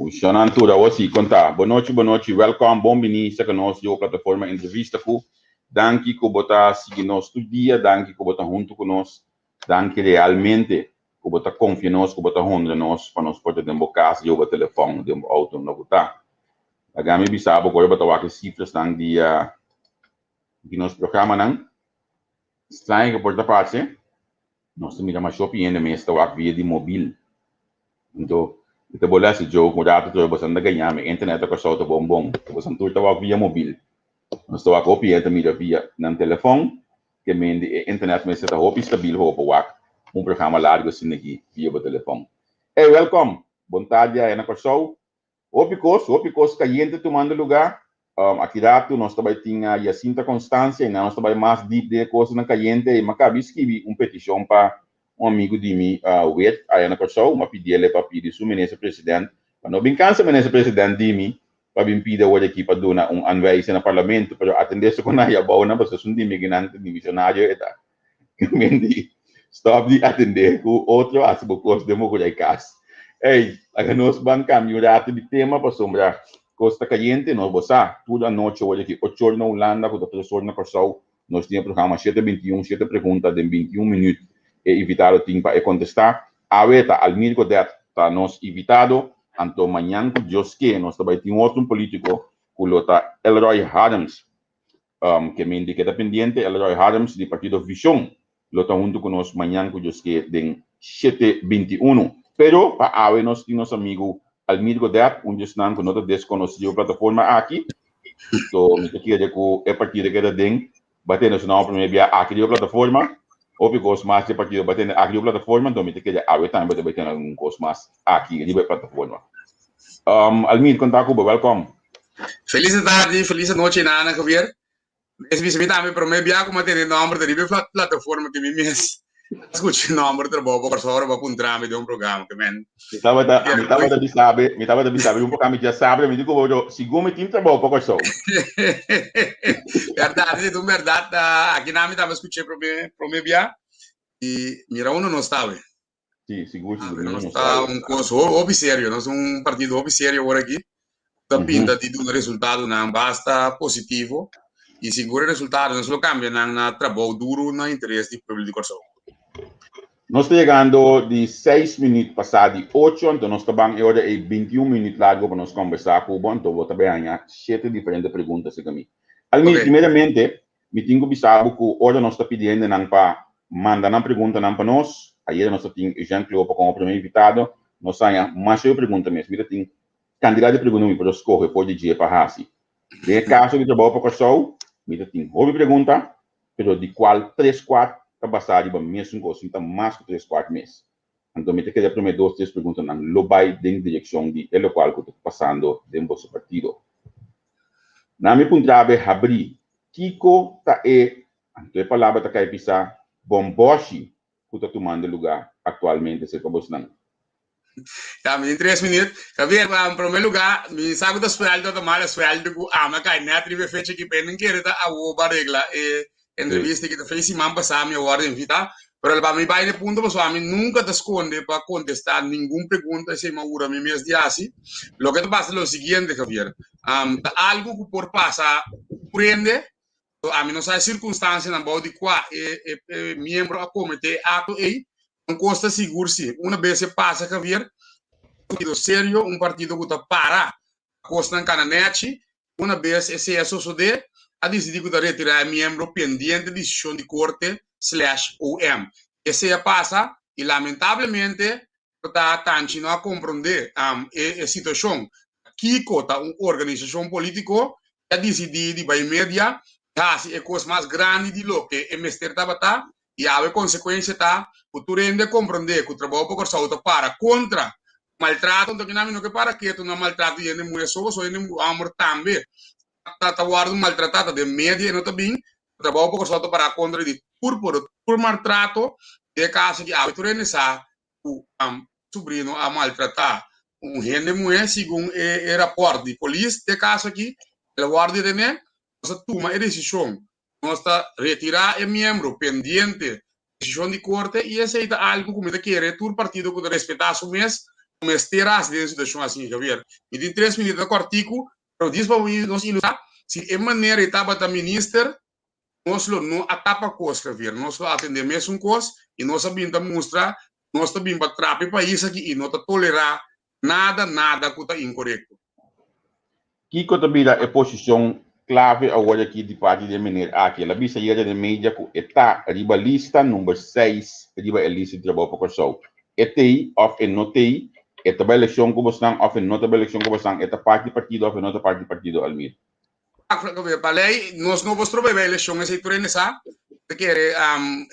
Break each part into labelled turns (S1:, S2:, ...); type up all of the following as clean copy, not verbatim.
S1: Shonan tur awor si konta. Bonochi bonochi welkom bon bini serka nos di plataforma entrevista ku danki ku bo ta sigui nos tur dia danki ku bo ta huntu ku nos danki realmente ku bo ta konfia nos ku bo ta honra nos pa nos por ta den bo kas di bo telefòn den bo outo unda ku ta. Laga mi bisa bo ku ora bo ta wak e sifrasnan di di nos programanan straño ku por ta parse. Nos ta mira masha hopi hende mes ta wak via di mobil. Anto, mi ta bolbe hasi joke un rato tur boso anda gaña mi, internet a Kòrsou ta bon bon, boso tur ta wak via mobil. Nos ta wak hopi hende ta mira via nan telefòn, ke men di e internet mester ta hopi stabil pa bo por wak un programa largu asina aki via bo telefòn. Ey, wèlkòm! Bon tardi aya na Kòrsou. Hopi kos, hopi kos kayente tumando lugá. Aki ratu nos ta bai tin Jacinta Constancia i nan nos ta bai mas deep den e kosnan kayente i mi a kabi skibi un petishon pa un amigu di mi Wit aya na Kòrsou. Mi a pidi el pa pidi su minister president pa no bin kansa minister president di mi pa bin pidi awor aki pa duna un anwijzing na parlamento pero atende su ku nan ya bou nan pasobra esun di mi kinan ta dimisionario e ta. Mendi, stop di atendé ku otro hasi bo kos den bo kurai kas. Ey, laga nos ban kambia un ratu di tema pasobra kos ta kayente, nos bo sa, tur anochi ora ki ocho or na Hulanda ku ta tres or na Kòrsou, nos tin e programa shete 21, shete pregunta den 21 minüt e invitado tin pa e kontestá. Awe ta Almir Godet ta nos invitado, anto mañan ku Dios ke nos ta bai tin otro un polítiko ku lo ta Elroy Harms. Ke mi di keda pendiente, Elroy Harms di partido Vision lo ta huntu ku nos mañan ku Dios ke den shete 21. Pero pa awe nos tin nos amigu Almir Godet, un di esnan ku no ta deskonosí riba plataforma aki. So mi ta kere ku e partido keda den ba tene su nòmber promé bia aki riba plataforma. Hopi kos mas di e partido ba tene aki riba plataforma, anto mi ta kere awe tambe ta bai tene algun kos mas aki riba e plataforma. Almir, konta ku bo, wèlkòm.
S2: Felis tardi, felis anochi nana Javier. Es bisa mi tambe prome bia ku mi a tene nomber ta riba e plataforma ke mi mes a skucha e nomber trabou pa Kòrsou ora bo a puntra mi den un programa ke men.
S1: Mi tabata mi tabata bisa be, mi tabata bisa be un programa djasabre mi di ku bo sigun mi tin trabou pa Kòrsou.
S2: Bèrdat, esei ta un bèrdat. Aki nan mi tambe skuch'é prome prome bia i mira unda nos ta awe.
S1: Sí, sigur, sigur.
S2: Nos ta un kos hopi serio, nos un partido hopi serio awor aki. Ta pinta di duna resultadonan basta positivo i sigur e resultadonan lo kambia nan na trabou duru na interes di pueblo di Kòrsou.
S1: Nos ta yegando di seis minüt pasá di ocho, anto nos ta ban e ora ei 21 minüt largu pa nos kòmbersá ku bo, anto bo ta bai haña shete diferente pregunta serka mi. Almir, primeramente, Mi tin ku bisa bo ku ora nos ta pidi hendenan pa manda nan preguntanan pa nos, ayera nos ta tin Eugène Cleopa komo primer invitado, nos haña masha pregunta mes. Mi ta tin kantidat di pregunta ku mi por a skohe for di dje pa hasi. Den e kaso di Trabou pa Kòrsou, mi ta tin hopi pregunta, pero di kual tres kuart ta basá riba mesun kos, sin ta mas ku tres kuart mes. Anto mi ta kere promé dos tres preguntanan lo bai den direkshon di e lokual ku ta pasando den boso partido. Na mi puntra be habrí, kiko ta e, anto e palabra ta kai pisá, bòmbòshi ku ta tumando lugá aktualmente serka bosnan?
S2: Ya, mi tin tres minuut. Javier, en primer lugar, mi sa ku ta sueldo ta mal e sueldo ku ami a kai nèt riba e fecha aki, pero mi kere ta awo bo a regla e entrevista ki ta fei siman pasá mi a wòrdu invitá. Pero pa mi bai na e punto pasobra ami nunka ta skonde pa kontestá ningun pregunta, esei mi a hura mi mes di hasi. Loke ta pasa ta lo siguiente, Javier, ta algu ku por pasa tur hende, ami no sa e sirkunstansianan bou di kua e e miembro a kometé e akto ei. Un kos ta sigur si, una bes e pasa, Javier, un partido serio, un partido ku ta para kosnan kana nèchi, Una bes esei a sosodé, a disidí ku ta retirá e miembro pendiente disishon di korte slash OM. Esei a pasa i lamentablemente ta Tanchi no a komprondé e situashon. Kiko ta un organisashon polítiko i a disidí di bai media i hasi e kos mas grandi di loke e mester tabata i awe konsekuensia ta ku tur hende a komprondé ku Trabou pa Kòrsou ta para kontra Maltrato, anto kina mi no ke para ketu na maltrato di hende muhé so, pasobra hende hòmber tambe ta ta wòrdu maltratá, ta den media e no ta bin, trabou pa Kòrsou ta pará kontra di tur por tur maltrato, den e kaso aki awe tur hende sa ku subrino a maltratá un hende muhé segun e e rapòrt di polis den e kaso aki el a wòrdu detené, nos a tuma e desishon, nos ta retirá e miembro pendiente desishon di korte i esei ta algu ku mi ta kere tur partido ku ta respetá su mes. Mester hasi den un situashon asin, Javier. Mi tin tres minüt, ta kòrtiku, pero djis pa nos ilustrá, si e manera ei tabata minister, nos lo no a tapa kos, Javier. Nos lo a atendé mesun kos i nos a bin ta mustra nos ta bin pa trapa e pais aki i no ta tolerá nada, nada ku ta inkorekto.
S1: Kiko ta bira e posishon klave awor aki di parti di e meneer aki? El a bisa ayera den media ku e ta riba lista number seis riba e lista di trabou pa Kòrsou. E t'ei òf e no t'ei? E ta bai elekshon ku bosnan òf e no ta bai elekshon ku bosnan? E ta parti di partido òf e no ta parti di partido, Almir?
S2: Pa lei nos no por stroba bai elekshon, esei tur hende sa. Ta kere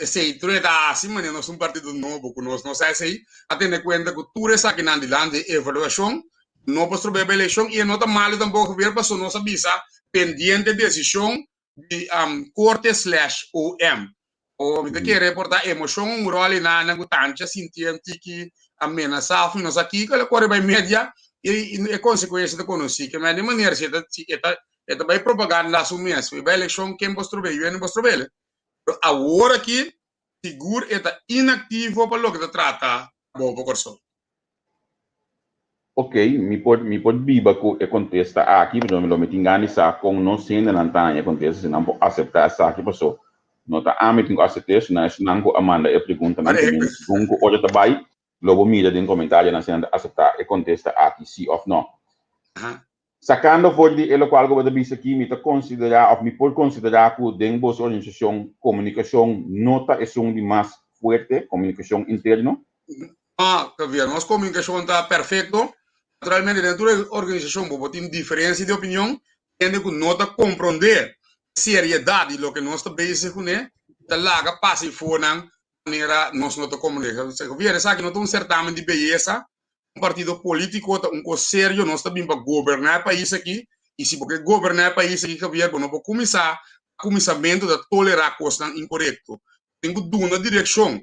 S2: esei tur hende ta hasi manera nos ta un partido nobo ku nos no sa esei. A tene kuenta ku tur esakinan dilanti e evaluashon No por strobe pa elekshon i e no ta malu tampoko Javier paso nos a bisa pendiente desishon di korte slash OM. O mi ta kere por ta emoshon un ròl i nan ku tanchi a sinti un tiki amenasá òf mi no sa kiko el a kore bai media i e konsekuensia ta konosí. Ke men di manera si e ta si e ta e ta bai propaganda su mes bai elekshon ken por strobe yu no por strob'el. Pero awor aki sigur e ta inaktivo pa loke ta trata trabou pa Kòrsou.
S1: Ok, mi por mi por biba ku e kontesta aki, pero lo mi tin gana di sa kon nos hendenan ta haña e kontesta, si nan por aseptá esaki, paso no ta ami tin ku asept'é, sino esnan ku a manda e preguntanan ku mi segun ku ora ta bai, lo bo mira den komentarionan si nan ta aseptá e kontesta aki si òf no. Sakando for di e lokual ku bo ta bisa aki, mi ta konsiderá òf mi por konsiderá ku den boso organisashon komunikashon no ta esun di mas fuerte, komunikashon interno?
S2: No, Javier, nos komunikashon ta perfekto. Naturalmente den tur e organisashon bo por tin diferensia di opinion, hende ku no ta komprondé seriedat di loke nos ta bezig kuné ta laga pasa i nan manera nos no ta komprondé. Javier, esaki no ta un sertamen di beyesa, Un partido politico ta un cos serio, nos ta bin pa goberna e pais aki y si bo ke goberna e pais aki Javier bo no por cuminsa cuminsamento ta tolera cosnan incorecto. Tin cu duna direccion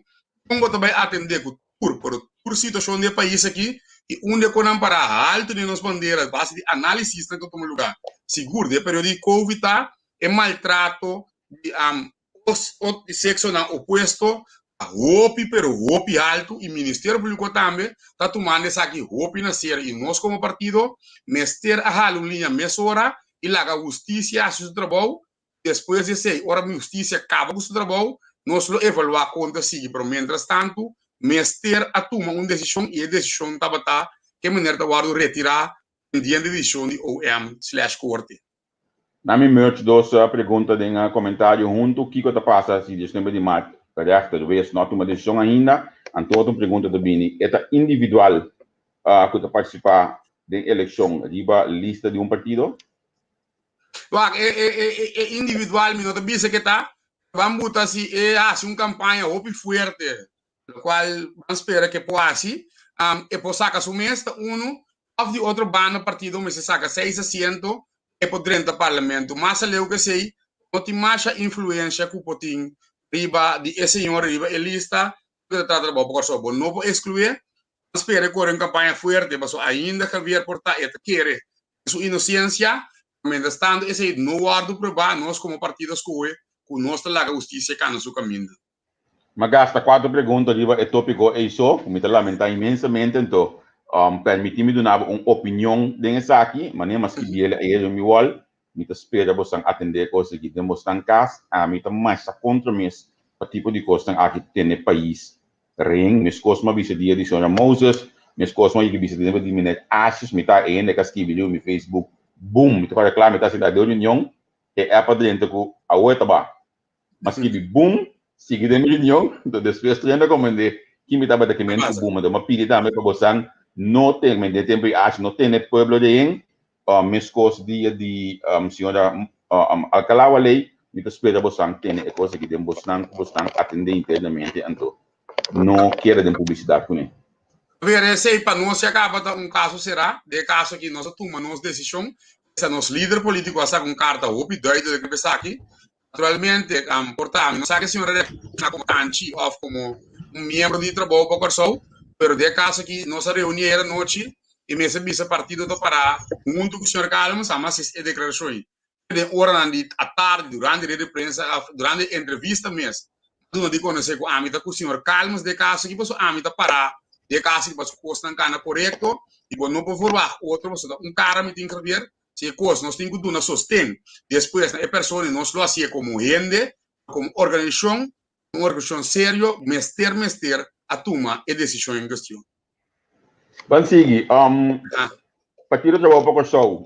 S2: con bo ta bay atende cu tur pero tur situacion di e pais aki y unda cu nan para halto den nos bandera base di analisisnan cu a tuma lugar sigur den e periodo di covid ta e maltrato di Di sexonan opuesto ta hopi pero hopi haltu y Ministerio Publico tambe ta tumando esaki hopi na serio y nos como partido mester a hala un liña mesora y laga husticia haci su trabou, despues di esey ora husticia caba cu su trabou nos lo evalua con ta sigui pero mientras tanto mester a tuma un decision y e decision tabata ke meneer ta wordo retira pendiente decision di OM slash corte.
S1: Na mi merch dos pregunta den comentario hunto, Kico ta pasa si diesnuebe di maart rechter wees no a tuma decision ainda? Anto otro pregunta ta bini, e ta individual cu ta participa den eleccion riba lista di un partido?
S2: Wak, e individual mi no ta bisa ke ta, ban buta si e haci un campaña hopi fuerte, locual ban spera ke por haci, e por saca su mes ta uno, Of di otro banda partido mester saca seis asiento e por drenta parlamento. Mas aleu cu esey no tin masha influencia cu por tin riba di e señor riba e lista cu ta trata trabao pa Corsou. Bo no por excluye. Nan spera e core un campaña fuerte pasobra ainda Javier por ta e ta kere den su inocencia. Mientras tanto esey no wordo proba nos como partido a scohe cu nos ta laga husticia cana su caminda.
S1: Mi a gasta cuatro pregunta riba e topico ey so, cu mi ta lamenta inmensamente, anto permiti mi duna bo un opinion den esaki, manera mi a skibi el ayer den mi wall, mi ta spera bosan atende e cos aki den bosnan cas, ami ta masha contra mes pa tipo di cosnan aki tene pais ring, mescos mi a bisa dia di señora Moses, mescos mi a yega bisa dia di meneer Asjes, mi ta e hende cu a skibi riba mi Facebook, boom, mi ta para cla, mi ta sinta den reunion, e app a drenta cu awo e ta ba. Ma skibi boom, sigui den mi reunion, enton despues tur hende a komprendé ki mi tabata ke mente ku boom. Enton mi a pidi tambe pa bosan no ten, men den tempu di Asha, no tene pueblo rehen, meskos dia di señora Alcalá Waley, mi ta spera bosan tene e kos aki den bosnan ku bosnan atendé internamente, anto no keda den publisidat kuné.
S2: Pero esei pa nos ya kaba ta un kaso será. Den e kaso aki nos a tuma nos desishon. Esa nos lider polítiko a saka un karta hopi duidelijk riba esaki. Naturalmente, por ta mi no sa ke señor a reakshoná komo tanchi òf komo un miembro di Trabou pa Kòrsou, pero den e kaso aki nos a reuní ayer anochi i mester bisa partido ta pará huntu ku señor Calmes a mas e deklarashon ei. Den oranan di atardi durante reda di prensa òf durante e entrevista mes a duna di konosé ku ami ta ku señor Calmes den e kaso aki pasobra ami ta pará. Den e kaso aki pasobra kosnan kana korekto i bo no por verwagt otro pasobra ta un kara mi tin Javier, si e kos nos tin ku duna sosten despues na e persona i nos lo hasié komo hende, komo organisashon, un organisashon serio mester mester a tuma e desishon en kuestion.
S1: Ban sigui. Partido Trabou pa Kòrsou,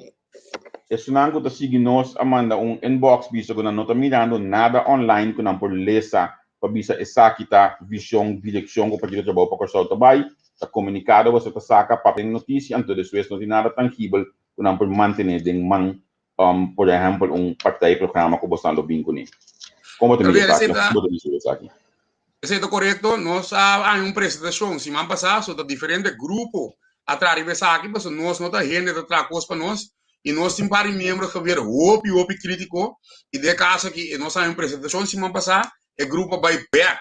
S1: esunnan ku ta sigui nos a manda un inbox bisa ku nan no ta mirando nada online ku nan por lesa pa bisa esaki ta vision, direkshon ku Partido Trabou pa Kòrsou ta bai. Ta komunikado boso ta saka papia den notisia anto despues no tin nada tangibel ku nan por mantené den man, por ehèmpel un partijprogramma ku boso lo bin kuné. Kon bo ta mira esaki? Bo ta bisa esaki?
S2: Esei ta korekto. Nos a haña un presentashon siman pasá, so ta diferente grupo a traha riba esaki, pasobra nos no ta hende ta traha kos pa nos i nos tin par di miembro geweer hopi hopi kritiko i den e kaso aki nos a haña un presentashon siman pasá, e grupo a bai bèk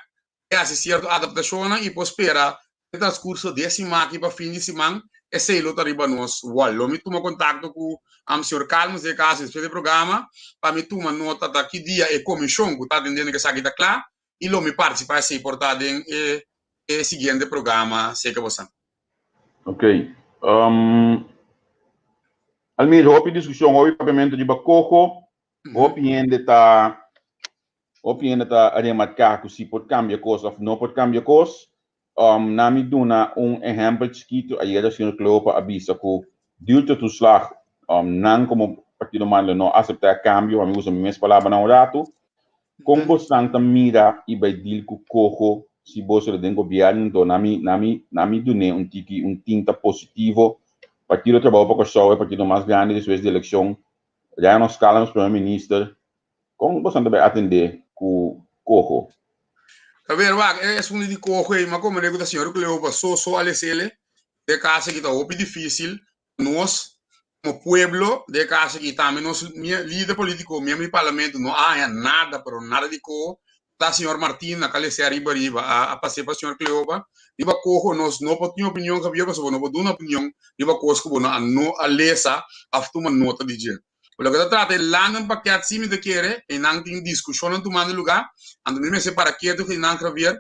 S2: e hasi sierto adaptashonnan i por spera den transkurso di e siman aki pa fin di siman esei lo ta riba nos wòl. Lo mi tuma kontakto ku señor Calmes den e kaso despues di e programa pa mi tuma nota ta ki dia e komishon ku ta atendiendo ku esaki ta kla i lo mi partisipá esei por ta den e e siguiente programa seka bosan.
S1: Ok. Almir, hopi diskushon, hopi papiamentu riba koho, hopi hende ta hopi hende ta remarká ku si por kambia kos òf no por kambia kos. Na mi duna un ehèmpel chikitu, ayera señor Cleopa a bisa ku duurtetoeslag, nan komo Partido man lo no aseptá e kambio, pa mi usa mi mes palabranan un ratu. Kon bosnan ta mira i bai deal ku koho si boso ta den gobièrnu? Nto na mi na mi na mi dun'é un tiki un tinta positivo. Partido Trabou pa Kòrsou e partido mas grandi despues di elekshon. Ya nos kala nos prome minister. Kon bosnan ta bai atendé ku koho?
S2: Javier, wak, e asuntu di koho ei, mi a komprendé ku ta señor Cleopa so so a les'el. Den e kaso aki ta hopi difísil Nos como pueblo den e caso aki tambe nos lider politico, miembro di parlamento no a haña nada pero nada di coho. Ta señor Martina ka lese ariba riba a a pase pa señor Cleopa riba coho nos no por tin opinion Javier pasobra bo no por duna opinion riba cos cu bo no a no a lesa of tuma nota di dje. Por loke ta trata e landenpakket si mi ta kere einan tin discusionnan tumando lugar anto mi mester para ketu einan Javier.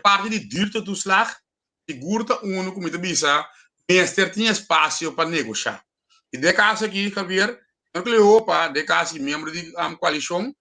S2: Parti di duurtoeslag sigur ta unu ku mi ta bisa mester tin espasio pa negoshá. I den e kaso aki, Javier, señor Cleopa, den e kaso aki miembro di koalishon,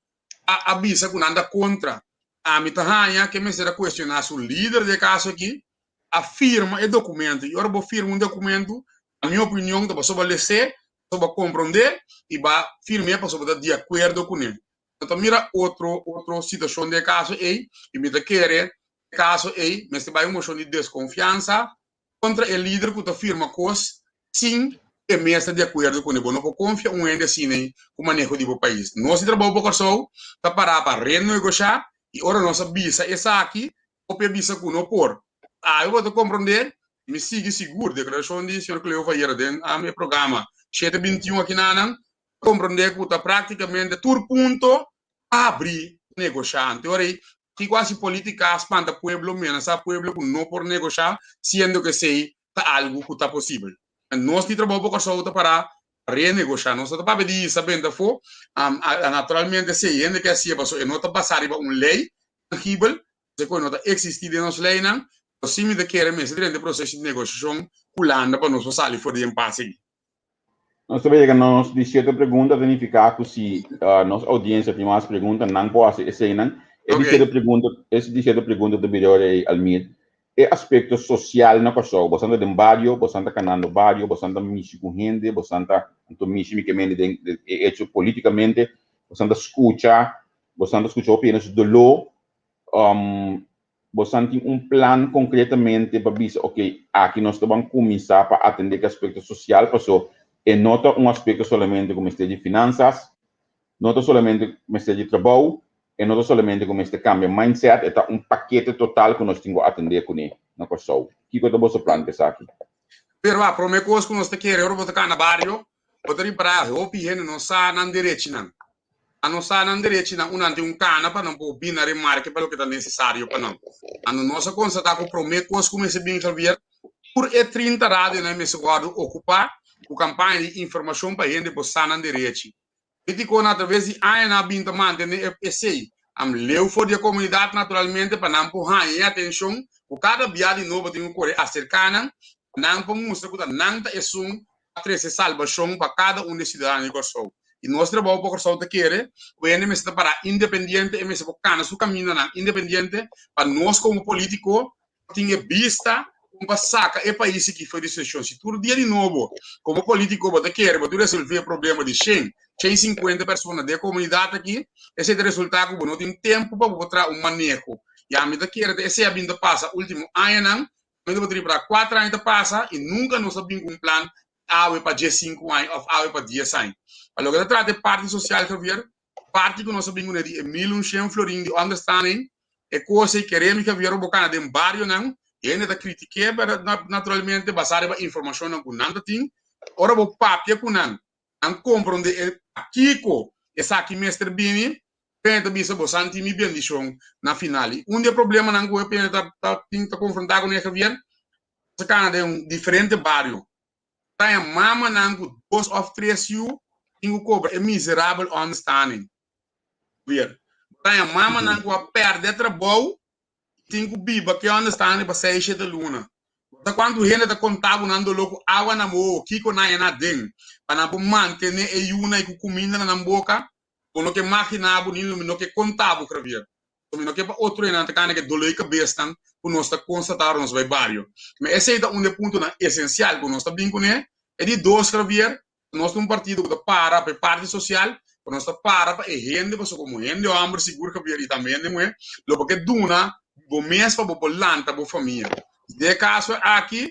S2: a a bisa ku nan ta kontra. Ami ta haña ke mester a kuestioná su lider den e kaso aki, a firma e dokumento. I ora bo firma un dokumento, na mi opinion, ta pasobra bo a les'é, pasobra bo a komprondé i bo a firm'é pasobra bo ta di akuerdo kuné. No ta mira otro otro situashon den e kaso ei i mi ta kere e kaso ei mester bai un moshon di deskonfiansa kontra e lider ku ta firma kos sin e mes ta di akuerdo kuné. Bo no por konfia un hende asina ei ku maneho di bo pais. Nos di Trabou pa Kòrsou ta pará pa renegoshá i ora nos a bisa esaki hopi a bisa ku no por. Awe bo ta komprondé, mi sigui sigur deklarashon di señor Cleo Fayera den e programa shete bintiun akinanan, komprondé ku ta práktikamente tur punto abrí negoshá. Anto ora ei, kiko hasi polítika spanta pueblo, menasá pueblo ku no por negoshá, siendo ku esei ta algu ku ta posibel. Nos di Trabou pa Kòrsou ta pará pa renegoshá. Nos no ta papia di hisa benta afó. Naturalmente si hende ke hasié pasobra e no ta basá riba un lei tangibel, esei ku e no ta eksistí den nos leinan, pero si mi ta kere mester drenta e proseso di negoshashon ku Hulanda pa nos por sali for di e impase aki.
S1: Nos ta yega na nos di siete pregunta, ta nifiká ku si nos oudiensia tin mas pregunta, nan por hasi eseinan. E di siete pregunta, e di siete pregunta ta bira ora ei, Almir, e aspekto sosial na Kòrsou. Bosan ta den bario, bosan ta kanando bario, bosan ta mishi ku hende, bosan ta, anto mishi mi ke mende den e echo politikamente, bosan ta skucha, bosan ta skucha hopi hende su doló, Bosan tin un plan konkretamente pa bisa ok, aki nos ta ban kuminsá pa atendé ku aspekto sosial paso e no ta un aspekto solamente ku mester di finansas, no ta solamente mester di trabou, e no ta solamente ku mester kambia mindset, e ta un pakete total ku nos tin ku atendé kuné na Kòrsou. Kiko ta boso plan pa esaki?
S2: Pero a promé kos ku nos ta kere ora bo ta kana bario, bo ta ripará hopi hende no sa nan derechinan. A no sa nan derechinan un nan tin un kana pa nan por bin na remarke pa loke ta nesesario pa nan. Anto nos a konstatá ku promé kos ku mester bin Javier, tur e 30 radionan mester wòrdu okupá ku kampaña di informashon pa hende por sa nan derechi. Politikonan atraves di añanan a bin ta mantené esei leu for di e komunidat naturalmente pa nan por haña e atenshon. Ku kada bia di nobo tin ku kore aserká nan, pa nan por mustra ku ta nan ta esun ku a trese salbashon pa kada un di e siudadano di Kòrsou. I nos Trabou pa Kòrsou ta kere ku hende mester ta pará independiente, e mester por kana su kamindanan independiente pa nos komo polítiko por tin e bista kon pa saka e pais aki for di situashon. Si tur dia di nobo komo polítiko bo ta kere bo ta resolvé e problema di shen, 150 persona den e komunidat aki, esei ta resultá ku bo no tin tempu pa bo por traha un maneho. I ami ta kere ta esei a bin ta pasa último añanan, ami ta por tripra 4 aña ta pasa i nunka nos a bin ku un plan awe pa 15 aña òf awe pa 10 aña. Pa loke ta trata e parti sosial, Javier, parti ku nos a bin kuné di e 1100 florin di ondersteuning, e kos ei keremi, Javier, bo kana den barionan, hende ta kritik'é naturalmente basá riba informashonnan ku nan ta tin. Ora bo papia ku nan, nan komprondé e pakiko esaki mester bini, pene ta bisa bo santi mi bendishon na final. I un di e problemanan ku e pene ta tin ta konfrontá kuné, Javier, ta kana den diferente bario. Ta mamanan ku dos òf tres yu tin ku kobra e miserabel ondersteuning. Javier. Ta mamanan ku a pèrdè trabou tin ku biba ku e ondersteuning pa 6, 7 luna. Ta kuantu hende ta konta bo nan doló ku awa na wowo, kiko nan na den, pa nan por mantené e yunan i ku kuminda na nan boka, bo no ke imaginá bo ni no ke konta bo, Javier. Mi no ke pa otro hende ta kana ku doló di kabes nan ku nos ta konstatá ora nos bai bario. Ma esei ta un di e puntonan esensial ku nos ta bin kuné. E di dos, Javier, nos ta un partido ku ta para pa e parti sosial, ku nos ta para pa e hende, pasobra komo hende hòmber sigur, Javier, i tambe hende muhé, lo bo ke duna bo mes pa bo por lanta bo famia. Den e kaso aki,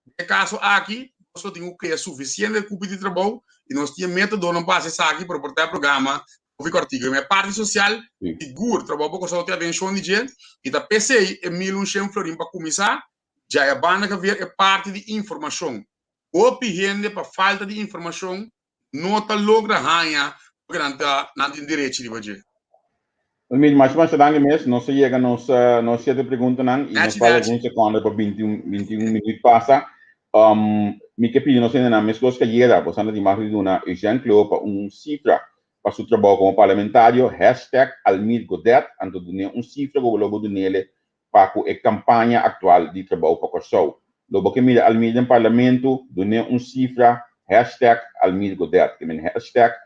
S2: den e kaso aki, nos lo tin ku krea sufisiente kupi di trabou i nos tin e métodonan pa hasi esaki pa por ta e programa hopi kòrtiku. E parti sosial, sigur, Trabou pa Kòrsou tin atenshon di dje i ta p'esei e 1100 florin pa kuminsá djaya banda, Javier, e parti di informashon. Hopi hende pa falta di informashon no ta logra haña loke nan tin derecho riba dje.
S1: Almir, masha masha danki mes. Nos a yega nos siete preguntanan i nos falta algun sekonde pa 21 minüt pasa. Mi ke pidi nos hendenan meskos ku ayera, bo sa na di mag di duna Eugène Cleo pa un sifra pa su trabou komo parlamentario, #AlmirGodet, anto dun'é un sifra ku bo lo bo dun'ele pa ku e kampaña aktual di Trabou pa Kòrsou. Lo bo ke mira Almir den parlamento, dun'é un sifra, #AlmirGodet, ke men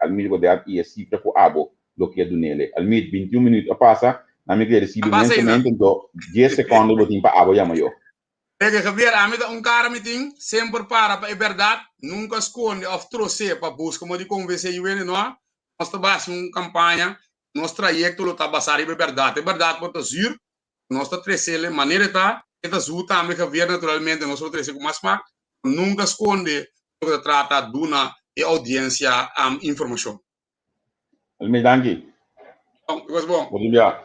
S1: #AlmirGodet i e sifra ku abo lo ke dun'ele. Almir, 21 minüt a pasa, nan mi gradesido inmensamente, anto 10 sekònde bo tin pa abo yama yo.
S2: Oke, Javier, ami ta un kara mi tin, semper para pa e bèrdat, nunka skonde òf trosé pa buska modo di konvensé yu hende, no. Nos ta basa un kampaña, nos trayekto lo ta basá riba e bèrdat. E bèrdat por ta zür, nos ta tres'el manera e ta, e ta zür tambe, Javier, naturalmente nos lo trese ku mas smak, nunka skonde loke ta trata duna e oudiensia informashon.
S1: Almir, danki.
S2: Bon, e was bon.
S1: Bon dia.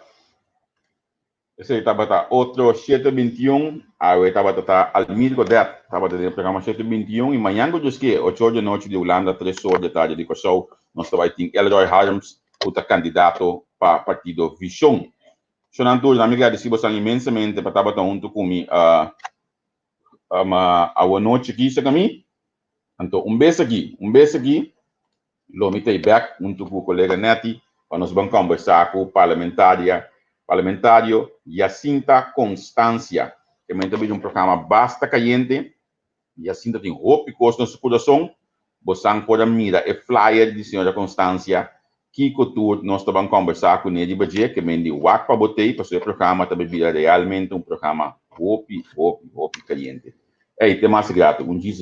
S1: Esei tabata otro 7:21. Awe tabata ta Almir Godet. Tabata den programa 7:21. I mañan ku Dios ke, 8 or di anochi di Hulanda, 3 or di tardi di Kòrsou, nos ta bai tin Elroy Harms, ku ta kandidato pa partido Vishon. Shonnan tur, mi gradisí boso inmensamente pa tabata huntu ku mi awe nochi aki serka mi. Anto un bes aki, un bes aki, lo mi ta bèk huntu ku kolega Netty pa nos ban kombersá ku parlamentario Jacinta Constancia. Ke men ta bini un programa basta kayente. Jacinta tin hopi kos na su kurason. Bosan por a mira e flyer di señora Constancia kiko tur nos ta ban kombersá kuné riba dje, ke men di wak pa bo t'ei, pasobra e programa ta bira realmente un programa hopi, hopi, hopi kayente. Ei, te mas rato. Un djis.